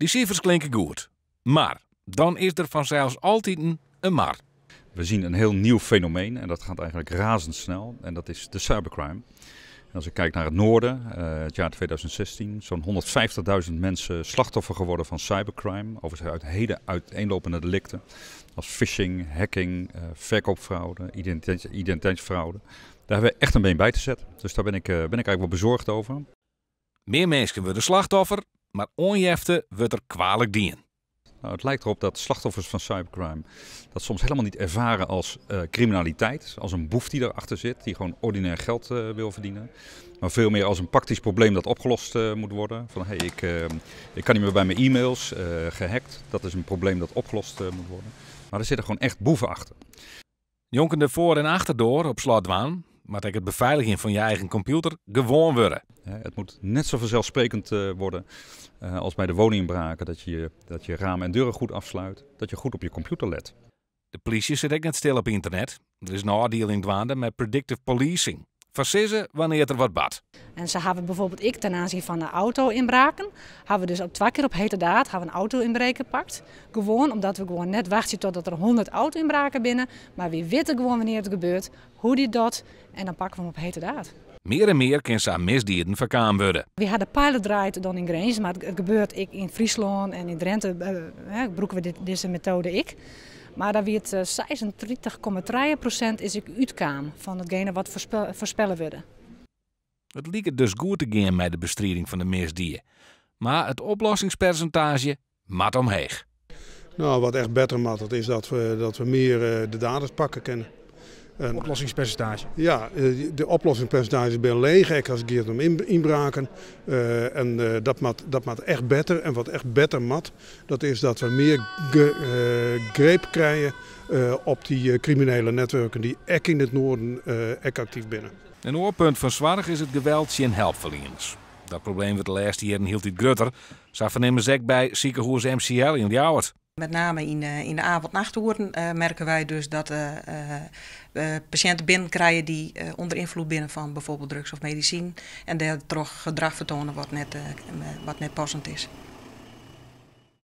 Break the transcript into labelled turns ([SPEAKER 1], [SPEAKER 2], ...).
[SPEAKER 1] Dy sifers klinke goed. Mar dan is der fansels altiten in mar.
[SPEAKER 2] We zien een heel nieuw fenomeen en dat gaat eigenlijk razendsnel en dat is de cybercrime. En als ik kijk naar het noorden, het jaar 2016, zo'n 150.000 mensen slachtoffer geworden van cybercrime. Overigens uit hele uiteenlopende delicten als phishing, hacking, verkoopfraude, identiteitsfraude. Daar hebben we echt een been bij te zetten. Dus daar ben ik eigenlijk wel bezorgd over.
[SPEAKER 1] Mear minsken wurde slachtoffer, mar oanjefte wurdt der kwalik dien.
[SPEAKER 2] Nou, het lijkt erop dat slachtoffers van cybercrime dat soms helemaal niet ervaren als criminaliteit. Als een boef die erachter zit, die gewoon ordinair geld wil verdienen. Maar veel meer als een praktisch probleem dat opgelost moet worden. Van hey, ik kan niet meer bij mijn e-mails, gehackt. Dat is een probleem dat opgelost moet worden. Maar er zitten gewoon echt boeven achter.
[SPEAKER 1] Njonken de foar- en achterdoar op slot dwaan, moat ek it befeiligjen fan je eigen kompjûter gewoan wurde.
[SPEAKER 2] Het moet net zo vanzelfsprekend worden als bij de woninginbraken. Dat je ramen en deuren goed afsluit, dat je goed op je computer let.
[SPEAKER 1] De polysje sit ek net stil op ynternet. Der is in ôfdieling dwaande mei predictive policing. Foarsizze wannear't der wat bart.
[SPEAKER 3] En sa hawwe bijvoorbeeld ek ten aanzien fan de auto-ynbraken, hawwe we dus op twa kear op heterdaad hawwe in auto-ynbreker pakt. Gewoan omdat we gewoan net wachtsje totdat der 100 auto-ynbraken binne, mar wy witte gewoan wannear't it gebeurt, hoe't dy docht en dan pakke we him op heterdaad.
[SPEAKER 1] Mear en mear kin sa misdieden foarkaam wurde.
[SPEAKER 3] Wy hawwe de pilot draaid dan yn Grins, mar it gebeurt ek yn Fryslân en yn Drinte, brûke we dizze metoade ek. Mar dêr wie it 36,3% is ek útkaam fan itgene wat foarspelle wurde.
[SPEAKER 1] It liket dus goed te gean mei de bestriding fan de misdie. Mar it oplossingspersintaazje moat omheech.
[SPEAKER 4] Nou, wat echt better moat, dat is dat we mear de daders pakke kinne. En
[SPEAKER 5] Oplossingspersintaazje?
[SPEAKER 4] Ja, de oplossingspersintaazje binne leech, ek as it giet om ynbraken. En dat moat echt better. En wat echt better moat, dat is dat we mear greep krije op dy kriminele netwurken dy't ek yn it noarden ek aktyf binne.
[SPEAKER 1] In oar punt fan soarch is it geweld tsjin helpferlieners. Dat probleem wurdt de lêste jierren hieltyd grutter. Sa fernimme se ek by sikehûs MCL yn Ljouwert.
[SPEAKER 6] Met name in de avond-nachturen merken wij dus dat we patiënten binnenkrijgen die onder invloed binnen van bijvoorbeeld drugs of medicijn. En dêrtroch gedrach fertoane wat net passend is.